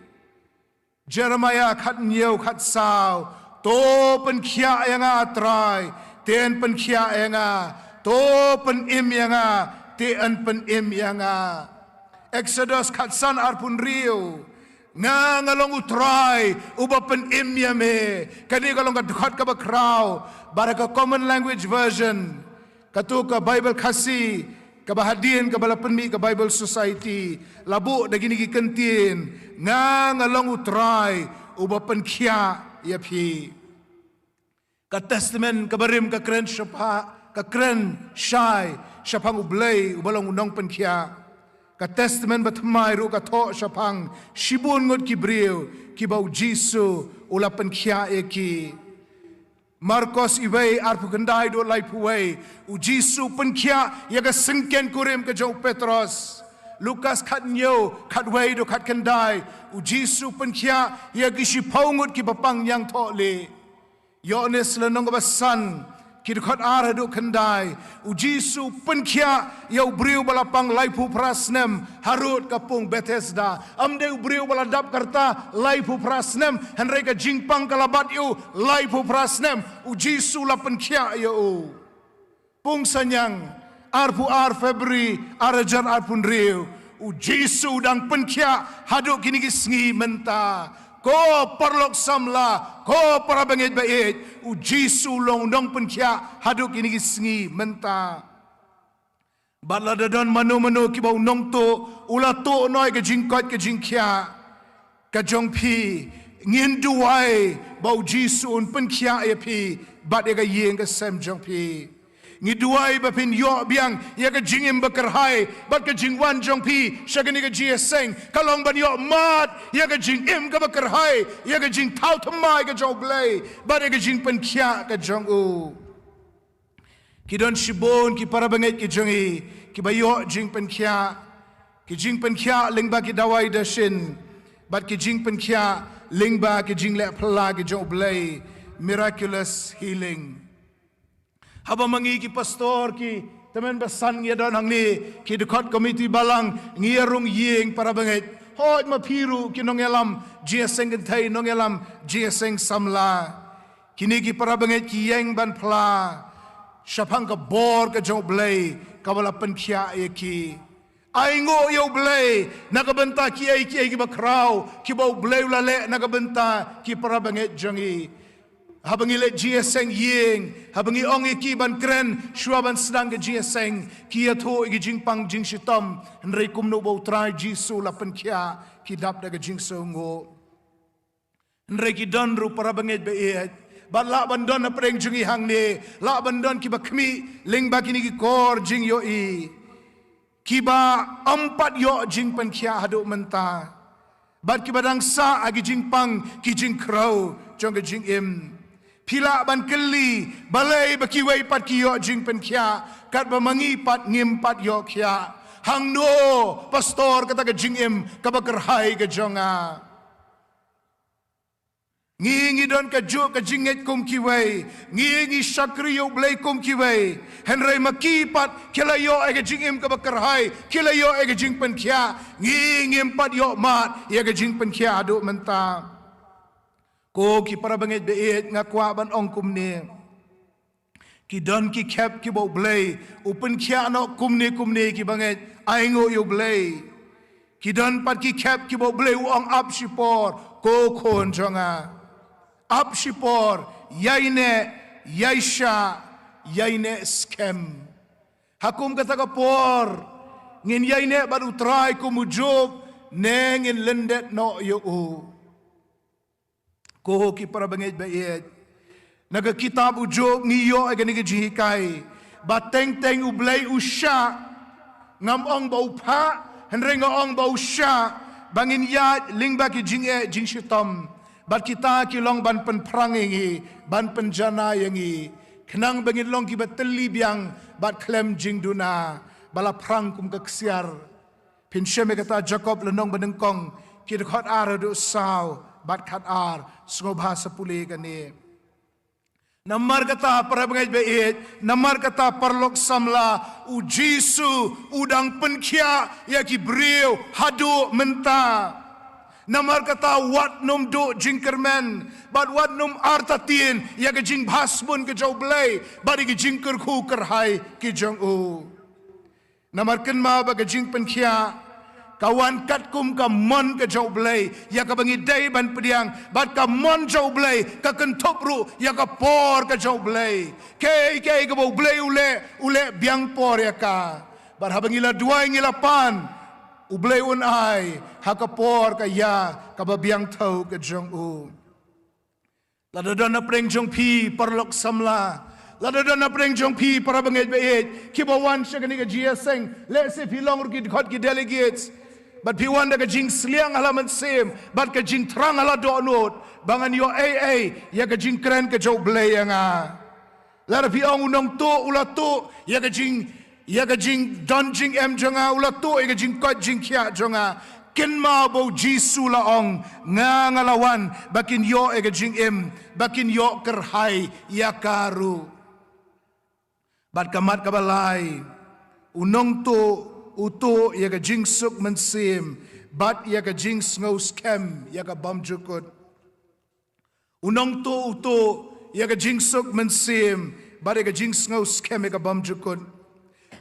Jeremiah khathynñiew khatsaw. To pynkhiah ïa nga, Trai, te yn pynkhiah ïa nga. To pynim ïa nga, te yn pynim ïa nga. Exodus khatsan arphew hynriew. Nga nga long U Trai uba pynim ïa me. Kane ka long ka dkhot kaba khraw, bad ha ka Common Language Version, kato ka Baibl Khasi kaba hadien kaba la pynmih ka Bible Society, la buh da kine ki kyntien: Nga nga long U Trai uba pynkhiah ïa phi. Ka Testament kaba rim ka kren shapha, ka kren shai shaphang U Blei uba long u nongpynkhiah. Ka Testament bathymmai ruh ka thoh shaphang shibun ngut ki briew kiba U Jisu u la pynkhiah ïa ki. Markos iwei, arphew khyndai haduh laiphew wei, U Jisu pynkhiah ïa ka syngkien kurim ka jong u Petros. Lukas khathynñiew, khatwei haduh khatkhyndai, U Jisu pynkhiah ïa ki shiphew ngut kiba pang ñiangthohlieh. Ïoannis lynnong kaba san, Ki dkhot ar haduh khyndai. U Jisu pynkhiah ïa u briew ba la pang laiphew phra snem harud ka pung Bethesda. Ym dei u briew ba la dap ka rta laiphew phra snem, hynrei ka jingpang ka la bat ïa u laiphew phra snem. U Jisu la pynkhiah ïa u. Pung Saniang, arphew ar February, ar hajar arphew hynriew. U Jisu dang pynkhiah haduh kine ki sngi mynta. Ko paralok samla, ko para bangeit ba ïeit, u Jisu long nongpynkhiah haduh kine ki sngi mynta. Bad lada don mano mano kiba u nongtuh, u la tuh noh ïa ka jingkoit ka jingkhiah ka jong phi, ngin duwai ba u Jisu un pynkhiah ïa phi bad ïa ka ïing ka sem jong phi. Ngi duwai ba phin ïoh biang ïa ka jingim ba kyrhai bad ka jingwan jong phi sha kane ka jingïaseng ka long ban ïoh mad ïa ka jingim kaba kyrhai, ïa ka jingthaw thymmai ka jong U Blei bad ïa ka jingpynkhiah ka jong u. Ki don shibun ki para bangeit ki jong ngi kiba ïoh jingpynkhiah, ki jingpynkhiah lyngba ki dawai dashin bad ki jingpynkhiah lyngba ki jingleh phylla ki jong U Blei, miraculous healing. Haba ma ngi ki pastor ki tymmen basan ngi ïa don hangne, ki dkhot komiti balang, ngi ïa rung ïing para bangeit. Hooid, ma phi ruh ki nongïalam jingïaseng kynthei, nongïalam jingïaseng samla. Kine ki para bangeit ki ïeng ban phla shaphang ka bor ka jong U Blei kaba la pynkhiah ïa ki. Ai nguh ïa U Blei na ka bynta kiei kiei kiba khraw kiba U Blei u la leh na ka bynta ki para bangeit jong ngi. Haba ngi leit jingïaseng ïing, haba ngi ong ïa ki ban kren shuwa ban sdang ka jingïaseng, ki ïathuh ïa ki jingpang jingshitom, hynrei kumno ba U Trai Jisu la pynkhiah, ki dap da ka jingsngewnguh. Hynrei ki don ruh para bangeit ba ïeit, bad lah ban don hapdeng jong ngi hangne, lah ban don kiba khmih lyngba kine ki kor jingïohi, kiba ym pat ïoh jingpynkhiah haduh mynta, bad kiba dang sah ha ki jingpang ki jingkhraw jong ka jingim. Phi lah ban kylli, balei ba kiwei pat ki ïoh jingpynkhiah katba ma ngi pat ngim pat ïoh khiah? Hangno, pastor, kata ka jingim kaba kyrhai ka jong nga? Ngi, ngi don kajuh ka jingngeit kum kiwei. Ngi, ngi shakri ïa U Blei kum kiwei. Hynrei ma ki pat ki la ïoh ïa ka jingim kaba kyrhai, ki la ïoh ïa ka jingpynkhiah. Ngi, ngim pat ïoh mad ïa ka jingpynkhiah haduh mynta. Ko ki para bangeit ba ïeit, nga kwah ban ong kumne. Ki don ki khep kiba U Blei u pynkhiah noh kumne kumne ki bangeit, ai nguh ïa U Blei. Ki don pat ki khep kiba U Blei u ong ap shipor, ko khun jong nga. Ap shipor, ïai neh, ïai shah, ïai neh skhem. Ha kum kata ka por, ngin ïai neh bad U Trai kum u Job, ne ngin lyndet noh ïa u? Ko ki para bangeit ba ïeit, na ka kitab u Job ngi ïoh ïa kane ka jinghikai ba teng teng U Blei u shah. Ngam ong ba u phah, hynrei nga ong ba u shah, ba ngin ïaid lyngba ki jingeh jingshitom. Bad kita ki long ban pynphrang ïa ngi, ban pynjanai ïa ngi, khnang ba ngin long kiba tylli biang bad khlem jingduna, ba la phrang kum ka ksiar. Phin shem ïa kata Jakob lynnong banyngkong, ki dkhot ar haduh saw bad khatar, sngewbha sa pule kane. Namar kata para bangeit ba ïeit, namar kata paralok samla, u Jisu u dang pynkhiah ïa ki briew haduh mynta. Namar kata wat nym duh jingkyrmen, bad wat nym artatien ïa ka jingbha sbun ka jong U Blei bad ïa ka jingkyrkhu kyrhai ka jong u. Namar kynmaw ba ka jingpynkhiah ka wan katkum ka mon ka jong U Blei ïa kaba ngi dei ban pdiang, bad ka mon jong U Blei ka kynthup ruh ïa ka por ka jong U Blei. Kaei kaei kaba U Blei u leh, u leh biang por ïa ka. Bad haba ngi la duwai ngi la pan, U Blei un ai ha ka por ka ïa kaba biang thew ka jong u. Lada don hapdeng jong phi paralok samla, lada don hapdeng jong phi para bangeit ba ïeit kiba wan sha kane ka jingïaseng, lehse phi long ruh ki dkhot ki delegates, bad phi wan da ka jingsliang ha la mynsiem bad ka jingthrang ha la dohnud ba ngan ïoh ei ei ïa ka jingkren ka jong U Blei ïa nga. Lada phi ong u nongtuh u la tuh ïa ka jing, ïa ka jingdon jingem jong nga, u la tuh ïa ka jingkoit jingkhiah jong nga, kynmaw ba u Jisu la ong, nga, nga la wan ba kin ïoh ïa ka jingim, ba kin ïoh kyrhai ïa ka ruh. Bad ka mat kaba lai, u nongtuh u tuh ïa ka jingsuk mynsiem bad ïa ka jingsngewskhem ïa ka bymjukut. U nongtuh u tuh ïa ka jingsuk mynsiem bad ïa ka jingsngewskhem ïa ka bymjukut.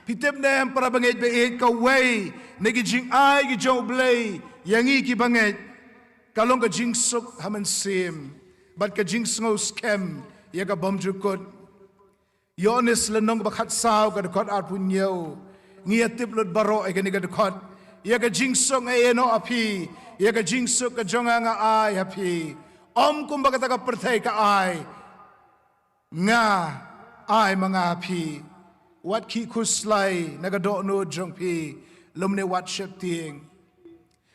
Phi tip ne em, para bangeit ba ïeit, kawei na ki jingai ki jong U Blei ïa ngi ki bangeit ka long ka jingsuk ha mynsiem bad ka jingsngewskhem ïa ka bymjukut. Ïoannis lynnong ba khatsaw, ka dkhot arphew hynñiew. Ngi ïa tip lut baroh ïa kane ka dkhot. Ïa ka jingsuk nga ïehnoh ha phi, ïa ka jingsuk ka jong nga nga ai ha phi. Ym kumba kata ka pyrthei ka ai, nga ai ma nga ha phi. Wat khih khuslai na ka dohnud jong phi, lymne wat sheptieng.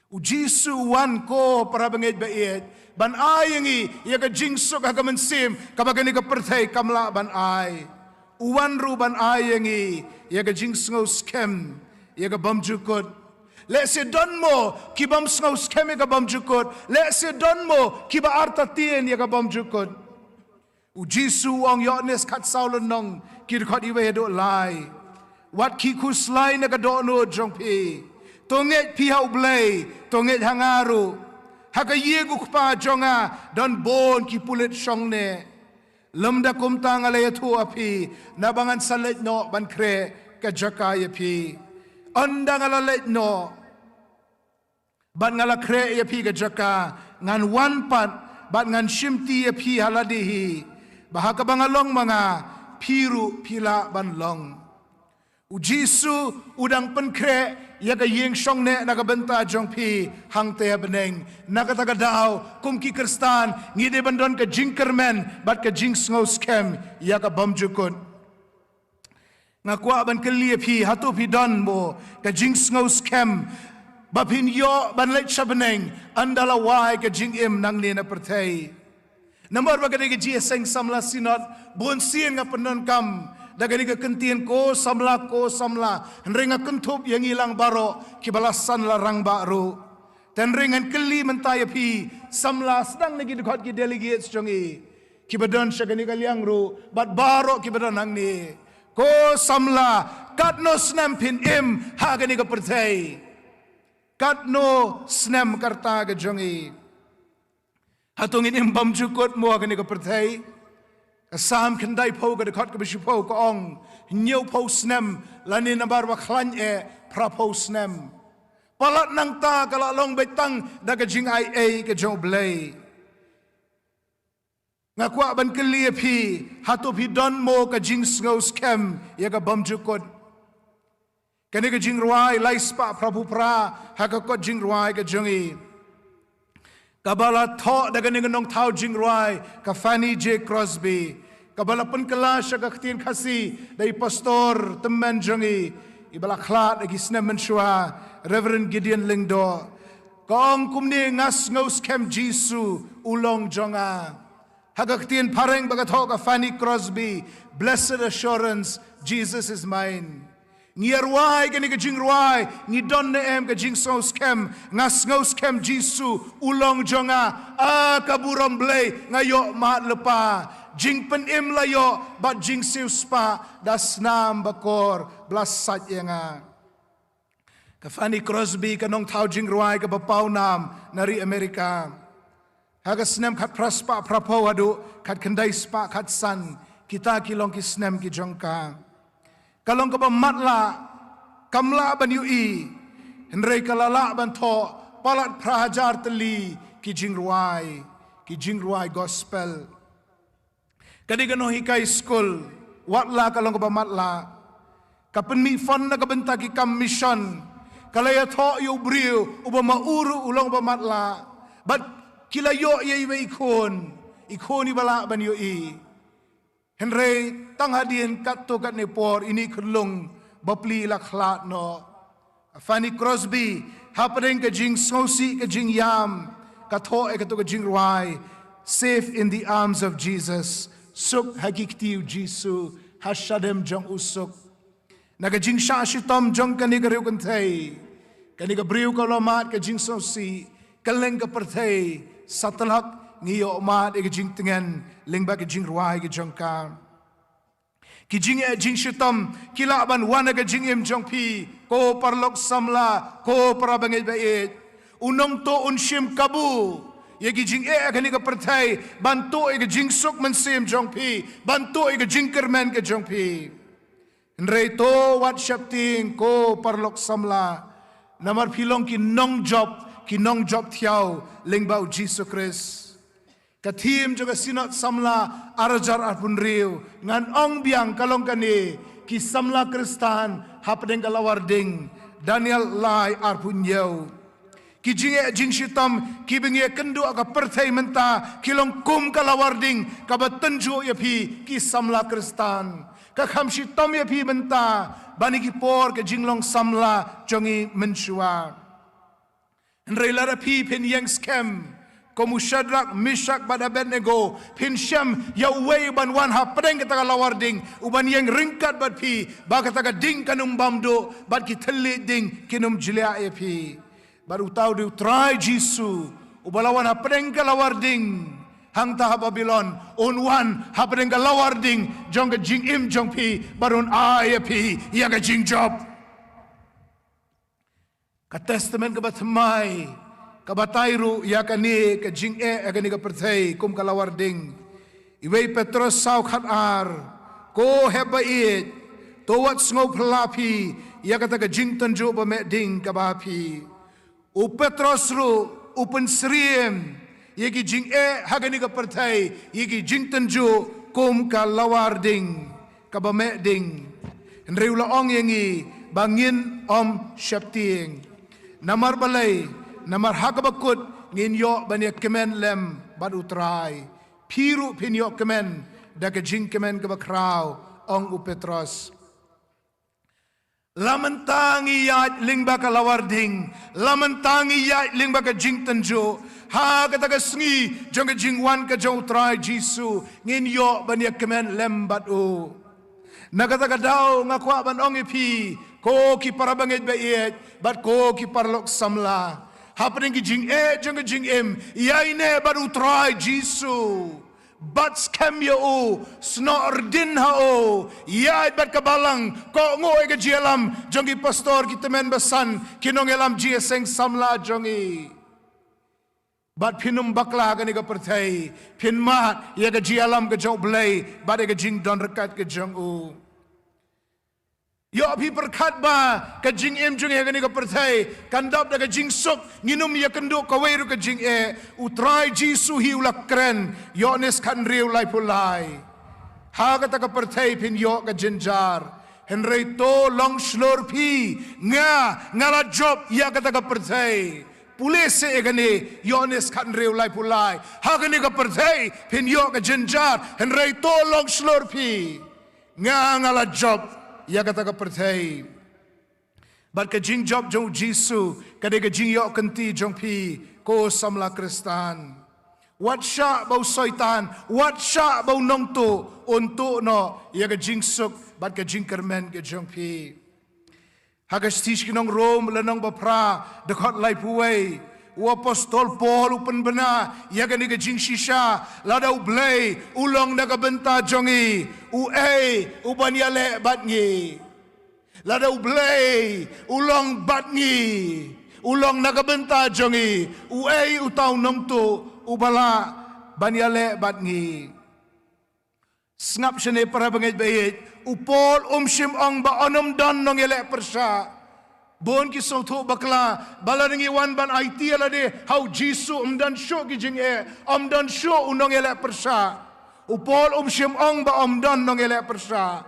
U Jisu u wan, ko para bangeit ba ïeit, ban ai ïa ngi ïa ka jingsuk ha ka mynsiem kaba kane ka pyrthei kam lah ban ai. U wan ruh ban ai ïa ngi ïa ka jingsngewskhem ïa ka bymjukut. Lehse don mo ki bym sngewskhem ïa ka bymjukut. Lehse don mo kiba artatien ïa ka bymjukut. U Jisu u ong, Ïoannis khatsaw lynnong, ki dkhot iwei haduh lai. Wat khih khuslai na ka dohnud jong phi. To ngeit phi ha U Blei, to ngeit ha nga ruh. Ha ka ïing U Kpa jong nga don bun ki pulit shongneh. Lymda kumta nga la ïathuh ha phi, naba ngan sa leit noh ban khreh ka jaka ïa phi. Ynda nga la leit noh bad nga la khreh ïa phi ka jaka, ngan wan pat bad ngan shimti ïa phi ha lade hi, ba ha kaba nga long ma nga, phi ruh phi lah ban long. U Jisu u dang pynkhreh ïa ka ïing shongneh na ka bynta jong phi hangta ha bneng. Na kata ka daw, kum ki Khristan, ngi dei ban don ka jingkyrmen bad ka jingsngewskhem ïa ka bymjukut. Nga kwah ban kylli ïa phi, hato phi don mo ka jingsngewskhem ba phin ïoh ban leit sha bneng ynda la wai ka jingim nangne na pyrthei? Namar ba ka dei ka jingïaseng samla Synod, bun sien nga pyndonkam da kane ka kyntien ko samla, ko samla. Hynrei nga kynthup ïa ngi lang baroh kiba la san la rangbah ruh. Te hynrei ngan kylli mynta ïa phi samla, sdang na ki dkhot ki delegates jong ngi kiba don sha kane ka liang ruh bad baroh kiba don hangne. Ko samla, katno snem phin im ha kane ka pyrthei? Katno snem ka rta ka jong ngi? Hato ngin im bymjukut mo ha kane ka pyrthei? Ka Salm khyndaiphew ka dkhot kaba shiphew ka ong, hynñiewphew snem lane namar ba khlaiñ eh, phraphew snem. Palat nangta ka la long beit tang da ka jingaiei ka jong U Blei. Nga kwah ban kylli ïa phi, hato phi don mo ka jingsngewskhem ïa ka bymjukut? Kane ka jingrwai lai spah phraphew phra ha ka kot jingrwai ka jong ngi, kaba la thoh da kane ka nongthaw jingrwai ka Fanny J Crosby, kaba la pynkylla sha ka ktien Khasi da i pastor tymmen jong ngi, iba la khlad ha ki snem mynshuwa, Reverend Gideon Lyngdoh. Ka ong kumne, nga sngewskhem Jisu u long jong nga. Ha ka ktien phareng ba ka thoh ka Fanny Crosby, Blessed Assurance, Jesus is mine. Ngi ïa rwai kane ka jingrwai, ngi don ne em ka jingsngewskhem, nga sngewskhem Jisu u long jong nga, a ka burom Blei nga ïoh mad lypa, jingpynim la ïoh bad jingsiewspah da snam bakor ba la sait ïa nga. Ka Fanny Crosby ka nongthaw jingrwai kaba pawnam na ri Amerika. Ha ka snem khatphra spah phraphew haduh khatkhyndai spah khatsan, kita ki long ki snem ki jong ka. Ka long kaba matlah, kam lah ban ïohi, hynrei ka la lah ban thoh palat phra hajar tylli ki jingrwai, ki jingrwai gospel. Ka dei ka nonghikai skul, watla ka long kaba matlah. Ka pynmih fund na ka bynta ki kam mission. Ka la ïathoh ïa u briew uba ma u ruh u long ba matlah. Bad ki la ïoh ïa iwei i khun, i khun iba lah ban ïohi. Hynrei tang hadien katto katne por, ine i khyllung bapli i la khlad noh. Fanny Crosby, hapdeng ka jingsngewsih ka jingïam, ka thoh ïa kato ka jingrwai, Safe in the Arms of Jesus, suk ha ki kti u Jisu, ha shadem jong u suk. Na ka jingshah shitom jong kane ka riewkynthei, kane ka briew ka la mad ka jingsngewsih, kylleng ka pyrthei satlak ngi ïoh mad ïa ka jingtngen lyngba ka jingrwai ka jong ka. Ki jingeh jingshitom ki lah ban wan ha ka jingim jong phi, ko paralok samla, ko para bangeit ba ïeit. U nongtuh un shim kabu ïa ki jingeh ha kane ka pyrthei, ban tuh ïa ka jingsuk mynsiem jong phi, ban tuh ïa ka jingkyrmen ka jong phi. Hynrei to wat sheptieng, ko paralok samla, namar phi long ki nongjop, ki nongjop thiaw lyngba U Jisu Khrist. Ka theme jong ka Synod Samla ar hajar arphew hynriew, ngan ong biang, ka long kane: Ki samla Khristan hapdeng ka lawar ding. Daniel lai arphew hynñiew. Ki jingeh jingshitom kiba ngi ïakynduh ha ka pyrthei mynta ki long kum ka lawar ding kaba tynjuh ïa phi, ki samla Khristan. Ka kham shitom ïa phi mynta ban ïa ki por ka jinglong samla jong ngi mynshuwa. Hynrei lada phi phin ïeng skhem kum u Shadrak, Meshak bad Abednego, phin shem ïa uwei uban wan hapdeng kata ka lawar ding, uban ïeng ryngkat bad phi, ba kata ka ding kan ym bam duh bad ki thylliej ding kin ym jliah ïa phi. Bad uta u dei U Trai Jisu, uba la wan hapdeng ka lawar ding hangta ha Babilon, un wan hapdeng ka lawar ding jong ka jingim jong phi bad un ai ïa phi ïa ka jingjop. Ka Testament kaba thymmai ka batai ruh ïa kane ka jingeh ha kane ka pyrthei kum ka lawar ding. Iwei Petros saw khat ar: Ko hep ba ïeit, to wat sngewphylla phi ïa kata ka jingtynjuh ba meh ding kaba ha phi. U Petros ruh u pynsyriem ïa ki jingeh ha kane ka pyrthei, ïa ki jingtynjuh kum ka lawar ding kaba meh ding. Hynrei u la ong ïa ngi ba ngin ym sheptieng. Namar balei? Namar ha kaba kut ngin ïoh ban ïa kmen lem bad U Trai. Phi ruh phin ïoh kmen da ka jingkmen kaba khraw, ong u Petros. La mynta ngi ïaid lyngba ka lawar ding, la mynta ngi ïaid lyngba ka jingtynjuh. Ha kata ka sngi jong ka jingwan ka jong U Trai Jisu, ngin ïoh ban ïa kmen lem bad u. Na kata ka daw nga kwah ban ong ïa phi, ko ki para bangeit ba ïeit bad ko ki paralok samla, hapdeng ki jingeh jong ka jingim, ïaineh bad U Trai Jisu. Bat skhem ïa u, snoh rdin ha u, ïaid bad ka balang, kohnguh ïa ka jingïalam jong ki pastor, ki tymmen basan, ki nongïalam jingïaseng samla jong ngi. Bad phin ym bakla ha kane ka pyrthei, phin mad ïa ka jingïalam ka jong U Blei bad ïa ka jingdon ryngkat ka jong u. Ïoh phi pyrkhat ba ka jingim jong ngi ha kane ka pyrthei kan dap da ka jingsuk, ngin ym ïakynduh kawei ruh ka jingeh. U Trai Jisu hi u la kren, Ïoannis khathynriew laiphew lai. Ha kata ka pyrthei phin ïoh ka jynjar. Hynrei to long shlur phi, nga, nga la jop ïa kata ka pyrthei. Pule seh ïa kane, Ïoannis khathynriew laiphew lai. Ha kane ka pyrthei phin ïoh ka jynjar, hynrei to long shlur phi, nga, nga la jop ïa kata ka pyrthei. Bad ka jingjop jong U Jisu ka dei ka jingïoh kynti jong phi, ko samla Khristan. Wat shah ba u Soitan, wat shah ba u nongtuh un tuh noh ïa ka jingsuk bad ka jingkyrmen ka jong phi. Ha ka shithi sha ki nong Rom, lynnong ba phra, dkhot laiphew wei, u apostol Paul u pynbna ïa kane ka jingshisha: Lada U Blei u long na ka bynta jong ngi, uei uban ïaleh bad ngi? Lada U Blei u long bad ngi, u long na ka bynta jong ngi, uei uta u nongtuh uba lah ban ïaleh bad ngi? Sngap shane, para bangeit ba ïeit, u Paul um shym ong ba un ym don nongïaleh pyrshah. Bun ki sngewthuh bakla ba lada ngi wan ban aiti ïa lade ha U Jisu, ym don shuh ki jingeh, ym don shuh u nongïaleh pyrshah. U Paul um shym ong ba ym don nongïaleh pyrshah.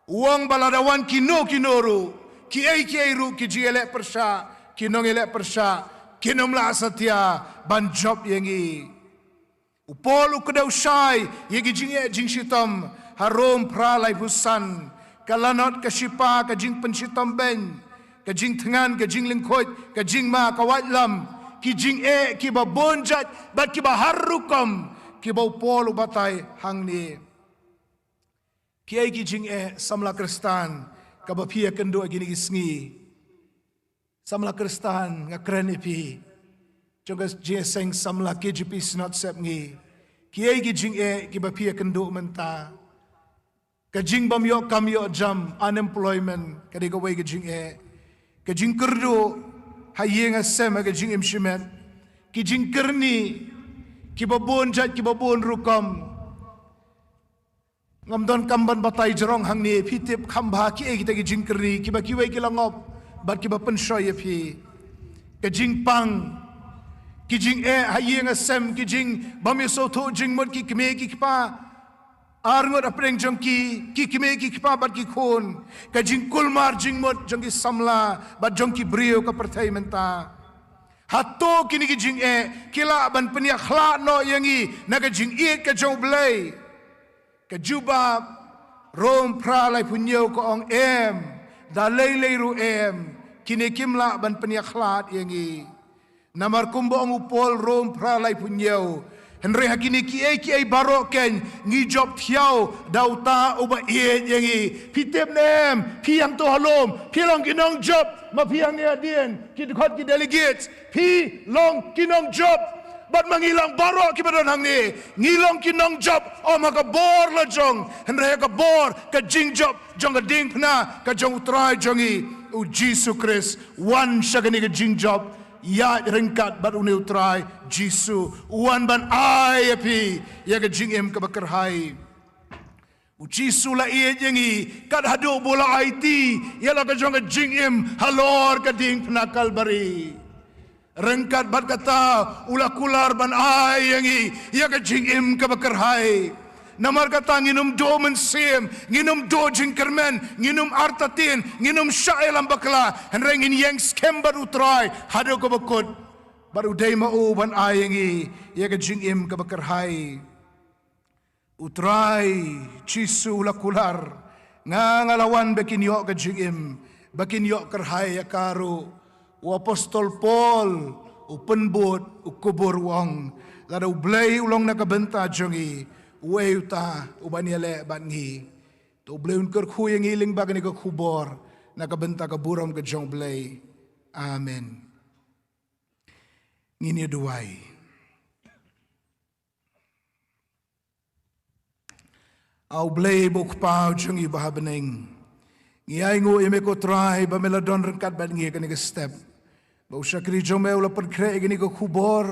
U ong ba lada wan kino kino ruh, kiei kiei ruh ki jingïaleh pyrshah, ki nongïaleh pyrshah kin ym lah satia ban jop ïa ngi. U Paul u kdew shai ïa ki jingeh jingshitom ha Rom phra laiphew san: ka lanot, ka shipa, ka jingpynshitom beiñ, ka jingthngan, ka jinglyngkhuid, ka jingma, ka waitlam, ki jingeh kiba bun jait bad kiba har rukom, kiba u Paul u batai hangne. Kiei ki jingeh, samla Khristan, kaba phi ïakynduh ha kine ki sngi? Samla Khristan, nga kren ïa phi jong ka jingïaseng samla K J P Synod Sepngi. Kiei ki jingeh kiba phi ïakynduh mynta? Ka jingbym ïoh kam ïoh jam, unemployment, ka dei kawei ka jingeh. Ka jingkyrduh ha ïing ha sem, ha ka jingim shimet. Ki jingkyrni kiba bun jait, kiba bun rukom. Ngam don kam ban batai jrong hangne, phi tip kham bha kiei kita ki jingkyrni kiba kiwei ki la ngop bad kiba pynshoi ïa phi. Ka jingpang, ki jingeh ha ïing ha sem, ki jingbym ïasngewthuh jingmut ki kmie ki kpa, ar ngut hapdeng jong ki, ki kmie ki kpa bad ki khun, ka jingkulmar jingmut jong ki samla bad jong ki briew ka pyrthei mynta. Hato kine ki jingeh ki lah ban pynïakhlad noh ïa ngi na ka jingïeit ka jong U Blei? Ka jubab, Rom phra laiphew hynñiew ka ong em, da lei lei ruh em, kine kim lah ban pynïakhlad ïa ngi. Namar kumba ong u Paul, Rom phra laiphew hynñiew, hynrei ha kine kiei kiei baroh kein ngi jop thiaw da uta uba ïeit ïa ngi. Phi tip ne em, phi hangto ha lum phi long ki nongjop, ma phi hangne hadien ki dkhot ki delegate, phi long ki nongjop. Bad ma ngi lang baroh kiba don hangne, ngi long ki nongjop, ym ha ka bor la jong, hynrei ha ka bor ka jingjop jong ka diengphna ka jong U Trai jong ngi U Jisu Khrist. Wan sha kane ka jingjop, ïaid ryngkat bad une U Trai Jisu, u wan ban ai ïa phi ïa ka jingim kaba kyrhai. U Jisu la ïeit ïa ngi kat haduh ba u la aiti ïa la ka jong ka jingim halor ka diengphna Kalbari. Ryngkat bad kata u la kular ban ai ïa ngi ïa ka jingim kaba kyrhai. Namar kata ngin ym duh mynsiem, ngin ym duh jingkyrmen, ngin ym artatien, ngin ym shah ïalam bakla, hynrei ngin ïeng skhem bad U Trai haduh kaba kut. Bad u dei ma u ban ai ïa ngi ïa ka jingim kaba kyrhai. U Trai Jisu u la kular, nga nga la wan ba kin ïoh ka jingim, ba kin ïoh kyrhai ïa ka ruh. U apostol Paul u pynbud, u kubur, u ong, lada U Blei u long na ka bynta jong ngi, uei uta uban ïaleh bad ngi? To U Blei un kyrkhu ïa ngi lyngba kane ka khubor na ka bynta ka burom ka jong U Blei. Amen. Ngin ïa duwai. A U Blei bad U Kpa jong ngi ba ha bneng, ngi ainguh ïa me ko Trai ba me la don ryngkat bad ngi ha kane ka step. Ba u shakri jong me u la pynkhreh ïa kane ka khubor,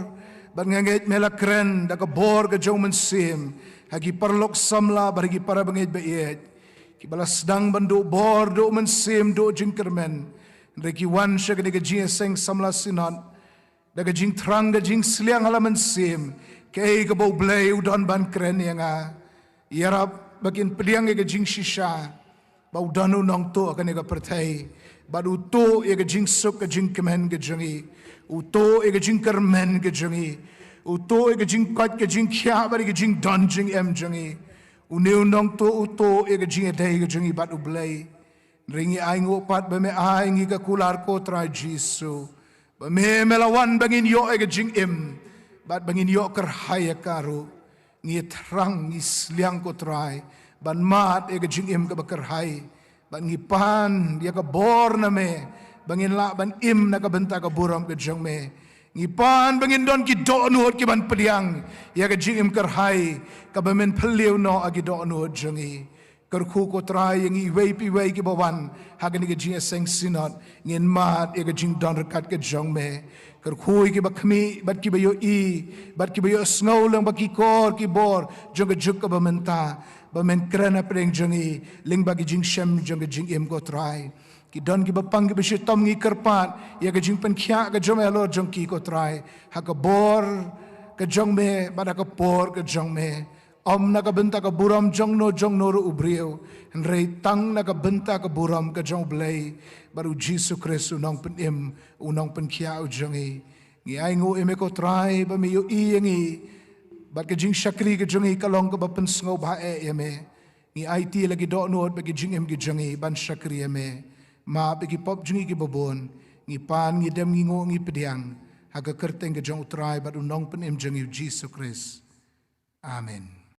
bad nga ngeit me la kren da ka bor ka jong u Mynsiem ha ki paralok samla bad ha ki para bangeit ba ïeit, kiba la sdang ban duh bor, duh mynsiem, duh jingkyrmen, hynrei ki wan sha kane ka jingïaseng samla Synod da ka jingthrang, ka jingsliang ha la mynsiem, kaei kaba U Blei u don ban kren ïa nga. Ïarap ba kin pdiang ïa ka jingshisha ba u don u nongtuh ha kane ka pyrthei, bad u tuh ïa ka jingsuk ka jingkmen ka jong ngi, u tuh ïa ka jingkyrmen ka jong ngi, u tuh ïa ka jingkoit ka jingkhiah bad ïa ka jingdon jingem jong ngi. Une u nongtuh u tuh ïa ka jingïadei ka jong ngi bad U Blei. Hynrei ngi ainguh pat ba me ai ngi ka kular ko Trai Jisu, ba me me la wan ba ngin ïoh ïa ka jingim, bad ba ngin ïoh kyrhai ïa ka ruh. Ngi thrang, ngi sliang ko Trai ban mad ïa ka jingim kaba kyrhai, bad ngi pan ïa ka bor na me ba ngin lah ban im na ka bynta ka burom ka jong me. Ngi pan ba ngin don ki dohnud ki ban pdiang ïa ka jingim kyrhai kaba men phylliew noh ha ki dohnud jong ngi. Kyrkhu ko Trai ïa ngi iwei pa iwei kiba wan ha kane ka jingïaseng Synod, ngin mad ïa ka jingdon ryngkat ka jong me. Kyrkhu ïa kiba khmih bad kiba ïohi bad kiba ïohsngew lyngba ki kor ki bor jong ka juk kaba mynta, ba men kren hapdeng jong ngi lyngba ki jingshem jong ka jingim ko Trai. Ki don kiba pang kiba shitom, ngi kyrpad ïa ka jingpynkhiah ka jong me halor jong ki ko Trai, ha ka bor ka jong me bad ha ka por ka jong me. Ym na ka bynta ka burom jong no jong no ruh u briew, hynrei tang na ka bynta ka burom ka jong U Blei bad U Jisu Khrist u nongpynim, u nongpynkhiah u jong ngi. Ngi ainguh ïa me ko Trai ba me ïohi ïa ngi, bad ka jingshakri ka jong ngi ka long kaba pynsngewbha eh ïa me. Ngi aiti la ki dohnud bad ki jingim ki jong ngi ban shakri ïa me. Map ïa ki pop jong ngi kiba bun. Ngi pan, ngi dem, ngi nguh, ngi pdiang ha ka kyrteng ka jong U Trai bad u nongpynim jong ngi U Jisu Khrist. Amen.